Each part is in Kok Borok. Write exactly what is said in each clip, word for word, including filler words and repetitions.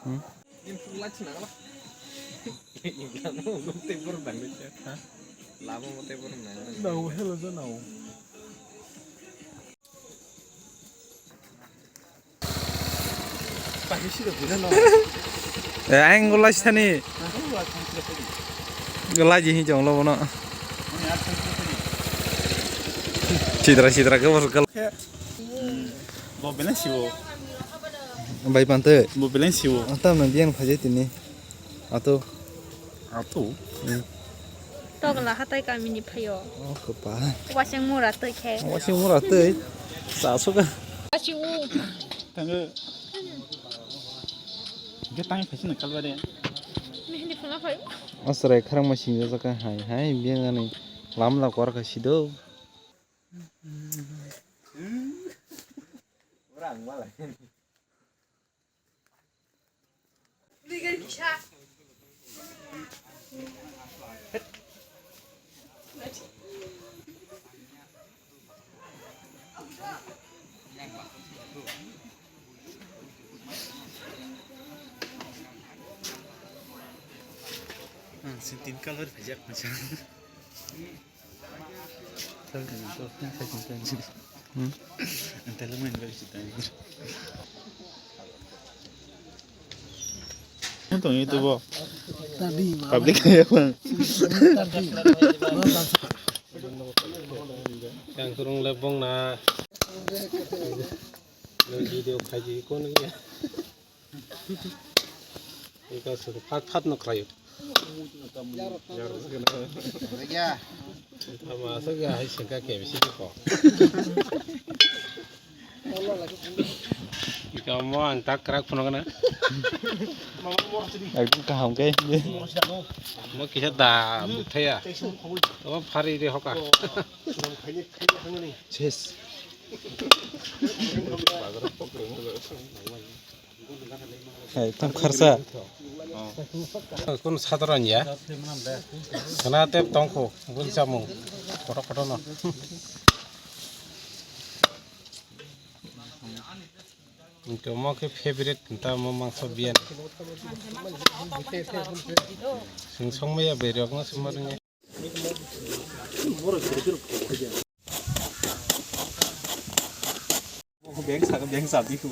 Hmm? Nao, hello, nao. Eh, ang gulai sani. Gulai ji hi jong lo bono. Sidra sidra ke bos gal. Bo belai siwo. Bai pante. Bo belai siwo. Ata na biang phaje tini. Ato. Ato. Hmm. Togla hatai kamini phaio. Oh, kwpal. Wasing mura twi khe. Wasing mura twi. Sa suka. Wasing u. Tango. Ge tang phaisi na kalbare. Mehndi phuna phai. Asrai kharang ma sing jaka hai hai biang ani lam la kor kha sido. Orang malah. Ang sini tin color pajak macam. Hmm. Tong itu bo. Public ya bang. Yang kurung lebong na. Video kaji kono ya. Ika suru phat phat no khlaio. Ama asok ya hai sengka ke bisi ko. Ika mo ang tak krak phunuk na. Ekdom kaham ke. Mo kisa da buthaya. O phari de hoka. Ses. Hai, tam kharsa. Kun sadharon ya. Khana tep tongkho, bun chamung. Kotor kotor no. Hingke mo khe favorite ta mo mangso biyan. Sing song maya berok no sumar nge. Beng sa, beng sa, di ku.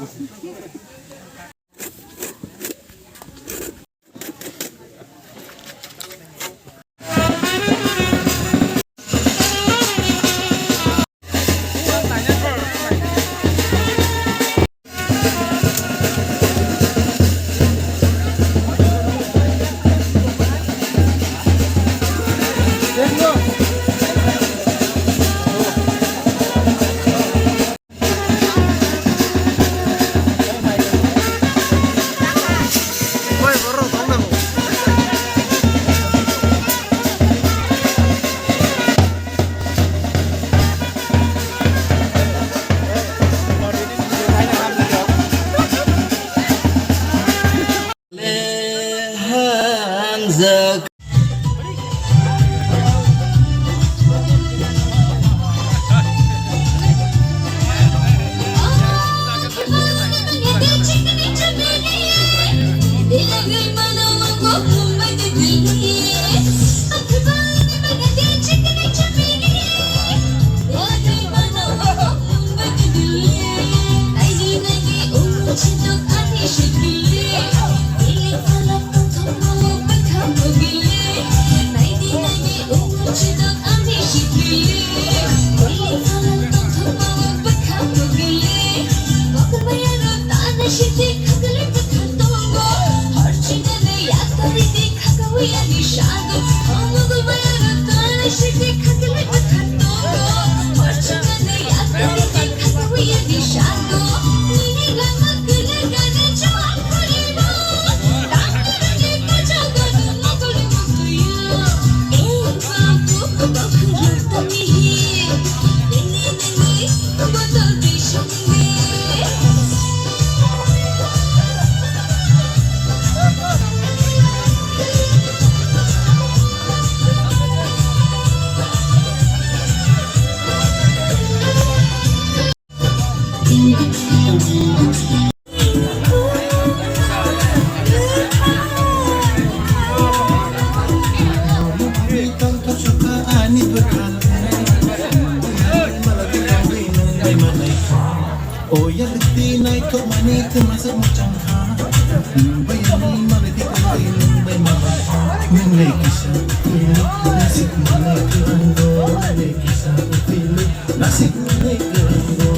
O ya lukti nai kok mani kema se muchang kha. Nung bai ani male di kong bai nung bai ma bai kha. Nung le kisa, nasik male klang do, le kisa, pilu, nasik male klang do.